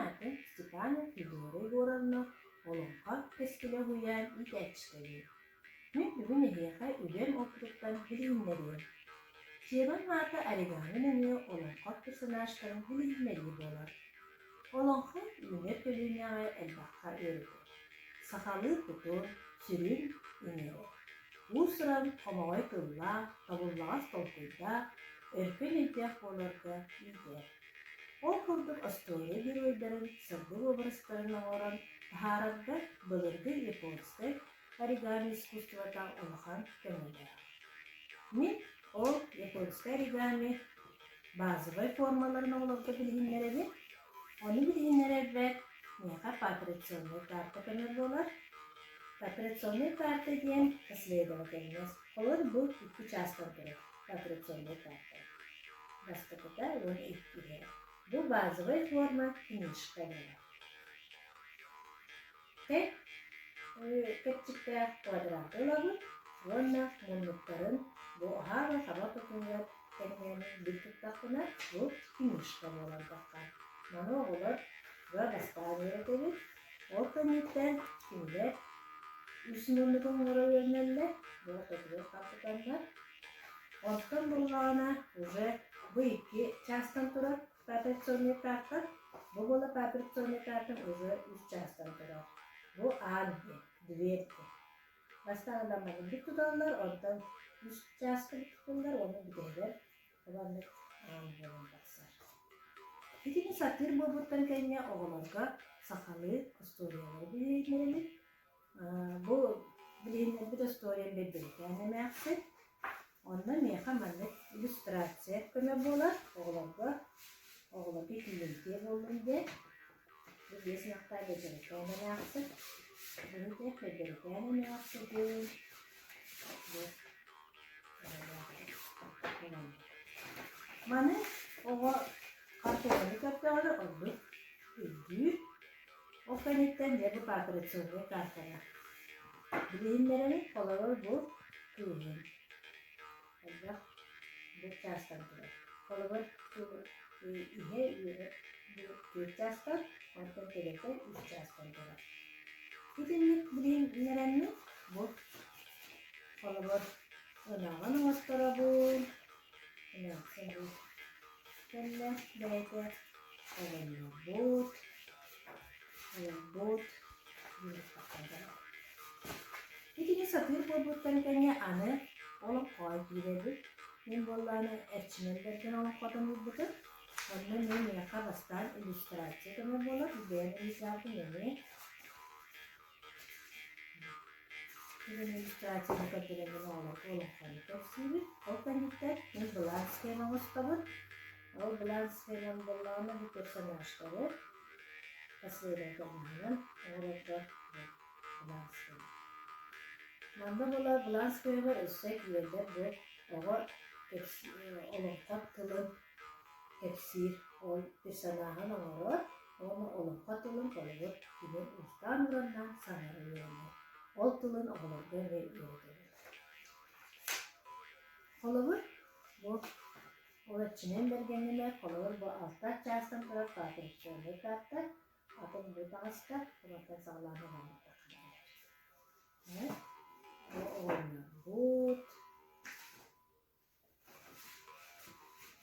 аатым Степанов Федора Егоровна, Олоҥхо кэскилэ уһуйаан иитээччитэбин. Мин бүгүн эһиэхэ үлэм опытыттан билиһиннэриэм. Тиэмэм аата оригами нөҥүө олоҥхо персонажтарын билиһиннэрии буолар. Олоҥхо үүнэр көлүөнэҕэ элбэххэ үөрэтэр. Сахалыы кутун, сүрүн иҥэрэр. Уус-уран хомоҕой тыллаах, тобуллаҕас толкуйдаах, өркөн өйдөөх буоларга иитэр. Ол курдук остуоруйа геройдарын сырдык уобарастарын оҥорон таһаарарга былыргы японскай оригами искусствота улахан көмөлөөх. Мин ол японскай оригами базовай формаларын оҕолорго билиһиннэрэбин. Ону билиһиннэрэрбэр миэхэ пооперационнай карта көмө буолар. Пооперационнай карта диэн последовательность. Олор бу икки чаастан турар пооперационнай карта. Бастакыта уонна иккиһэ. Бу базовай форма книжка буолар. Тэ кэрчиктээх квадраты ылабыт уонна муннуктарын бу аһаҕас хаба тутууга тэҥнээн бүк туттахпына бу книжка буолан таххар. Маны оҕолор бастаан үөрэтэбит. Ол кэнниттэн кинилэр үс муннугу оҥоро үөрэнэллэр, бу ортотугар хаппытаннар. Онтон буоллаҕына уже бу икки чаастан турар Пооперационнай карта. Бу буола пооперационнай картам уже үс чаастан турар. Бу аан диэн, дверь диэн. Бастаан маннык туталлар, онтон үс чааска тутуллар уонна бүтэһигэр маннык аан буолан тахсар. Итини сатыыр буолбуттан кэннэ оҕолорго сахалыы остуоруйалары билиһиннэрэбит. Бу билиһиннэрбит остуоруйам Бэрбэрикээн эмээхсин. Онно миэхэ маннык иллюстрация көмө буолар, оҕолорго, оҕолорго тиийимтиэ буоллун диэн. Бу биэс ынахтаах Бэрбэрикээн эмээхсин. Бу диэн Бэрбэрикээн эмээхсин бу Маны оҕо хартыынаны көрдөҕүнэ ордук өйдүүр. Ол кэнниттэн дьэ бу кооперационнай картаны билиһиннэрэбин. Холобур, бу кыыһым элбэх бу чаастан турар. Холобур, иһэ үөһэ бу түөрт чаастан, онтон төбөтө үс чаастан турар. Итинник билиһиннэрэммин бу холобур ынаҕын оҥотторобун, эмээхсин бу кэллэ бэйэтэ оҕонньорбут, Буолбут Итини сатыыр буолбуттарын кэннэ аны олоҥхоҕо киирэбит. Мин буоллаҕына Эрчимэн Бэргэн олоҥхотун ылбытым. Онно эмиэ миэхэ бастаан иллюстрация көмө буолар. Бэйэм иллюстрациям эмиэ Бүгүн иллюстрацияны көрдөрөммүн оҕолорго олоҥхону кэпсиибит. Ол кэнниттэн мин былаан схема оҥостобун. Ол былаан схемам буоллаҕына бу персонажтары последовательноһынан оҥорорго былаан схема. Манна була былаан схема өссө киирэллэр бу оҕо олоҥхо тылын кэпсиир, ол персонаһын оҥорор уонна олоҥхо тылын холобур кини уустаан-ураннаан саҥара үөрэнэр. Ол тылын оҕолорго эмиэ үөрэтэбит. Холобур, бу ол эрчимэн бэргэннилэр, холобур, бу алта чаастан турар пооперационнай карта, атын бу таҕыста, олортон саҕалаан оҥорбуттар. Бу оҕонньорбут,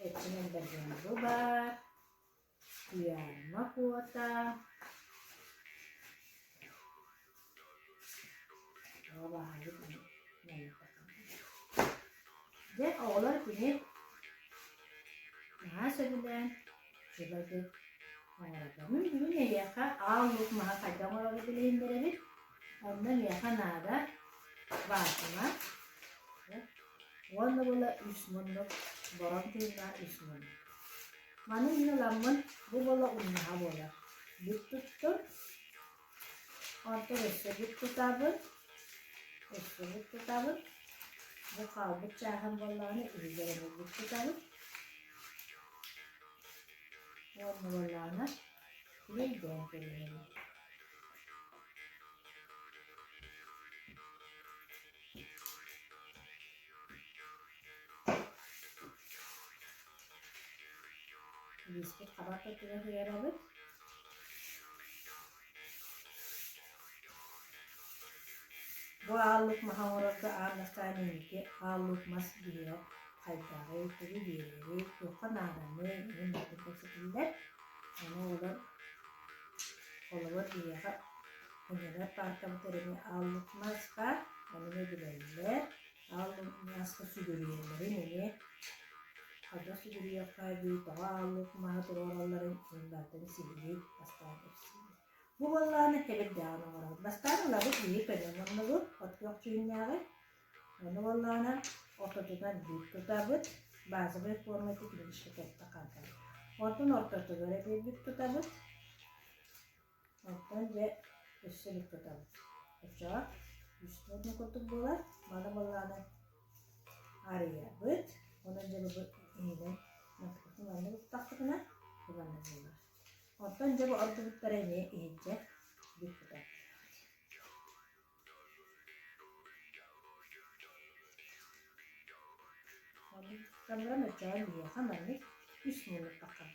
Эрчимэн Бэргэн бу баар, Туйаарыма Куота, Дьэ, оҕолор кини наһаа сөбүлээн үчүгэйдик оҥороллор. Мин бүгүн эйиэхэ аал луук маһы хайдах оҥорору билиһиннэрэбин. Онно миэхэ наада вакуума уонна буола үс муннук, бороҥ тыыннаах үс муннук. Маны мин ыламмын бу буола умнаһа буолар. Бүк туттум, онтон өссө бүк тутабын, өссө бүк тутабын. Бу хаалбыт чааһым буоллаҕына иһигэр эмиэ бүк тутабын. Уонна буоллаҕына үрэйдээн кэбиһэбин. Илииспит хаба көтүрэ сыһыарабыт. Бу Аал Луук маһы оҥорорго аан бастаан инники Аал Луук мас биһиэхэ хайдаҕый, тугу биэрэрий, туохха нааданый, эҥин барытын кэпсэтиллэр. Ону оҕолор холобур биһиэхэ Өнөрөр пааркабытыгар эмиэ Аал Луук мас баар, ону эмиэ билэллэр. Аал Луук маска сүгүрүйэллэрин эмиэ хайдах сүгүрүйүөххэ эбий, тоҕо Аал Луук маһы туруоралларын эҥин барытын сиһилии бастаан кэпсиибит. Бу буоллаҕына кэбирдэҕин оҥоробут. Бастаан ылабыт биһи көнөн оннугу, от күөх дьүһүннээҕи. Ону буоллаҕына ортотунан биир тутабыт, базовай форма технически кэтте хаалар. Онтон ортотугар эбиэбит тутабыт. Онтон дьэ өссө биир тутабыт. Оччоҕо үс муннук курдук буолар. Маны буоллаҕына арыйабыт. Онон дьэ бу иһинэн маннык уктахпытына бу маннык буолар. Онтон дьэ бу ордубуттара эмиэ иһирдьэ бүппүтэ. Оннук оччоҕо биһиэхэ маннык үс муннук таххан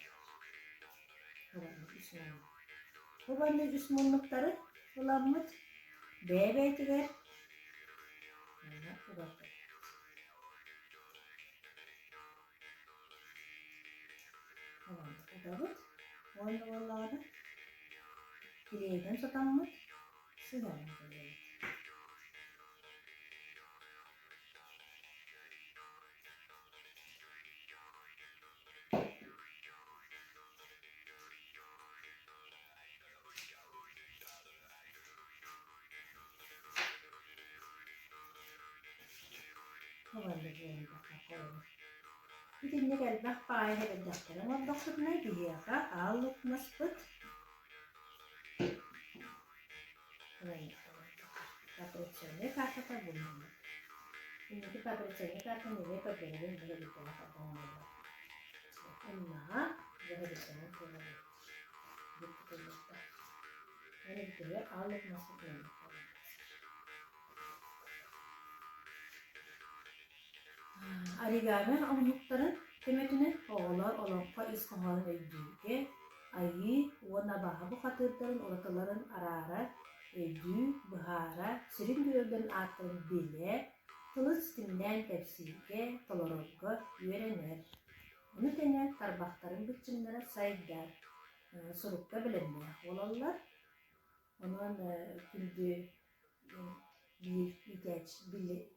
үс муннук. Бу маннык үс муннуктары ыламмыт бэйэ-бэйэтигэр манна угар Утабыт уонна буоллаҕына килиэйинэн сотоммут сыһыаран кэбиһэбит. Итинник элбэх баайы эбэрдэхтэрин оҥордохпутуна биһиэхэ аал лукмаспыт Патриционнай картата булунна. Инники патриционнай картаны эмиэ көрдөрөбүн быһа бүтээх оҥороллор. Умнаһа быһа бүтээх буолар. Бүттүтүллүттэ. Аны бүтүгэр аал лукмаспыт Оригами оҥоһуктарын көмөтүнэн оҕолор олоҥхо ис хоһоонун өйдүүргэ, айыы уонна абааһы бухатыырдарын уратыларын араара, өйдүү, быһаара, сүрүн геройдарын ааттарын билэ, тылы ситимнээн кэпсииргэ, толорорго үөрэнэр. Ону тэҥэ тарбахтарын быччыҥнара сайдар, сурукка бэлэмнээх буолаллар. Онон күндү биир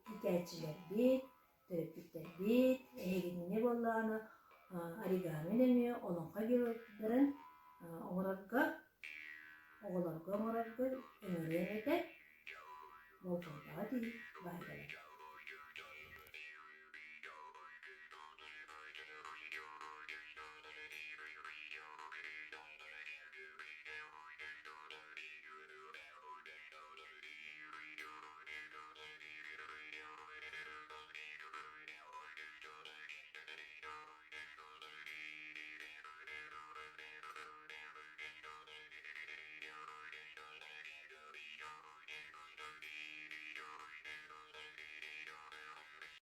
иитээччилэрбит, төрөппүттэрбит эһигинни буоллаҕына оригами нөҥүө олоҥхо геройдарын оҥорорго, оҕолорго оҥорорго ыҥырыам этэ. Болҕомтоҕо тиий.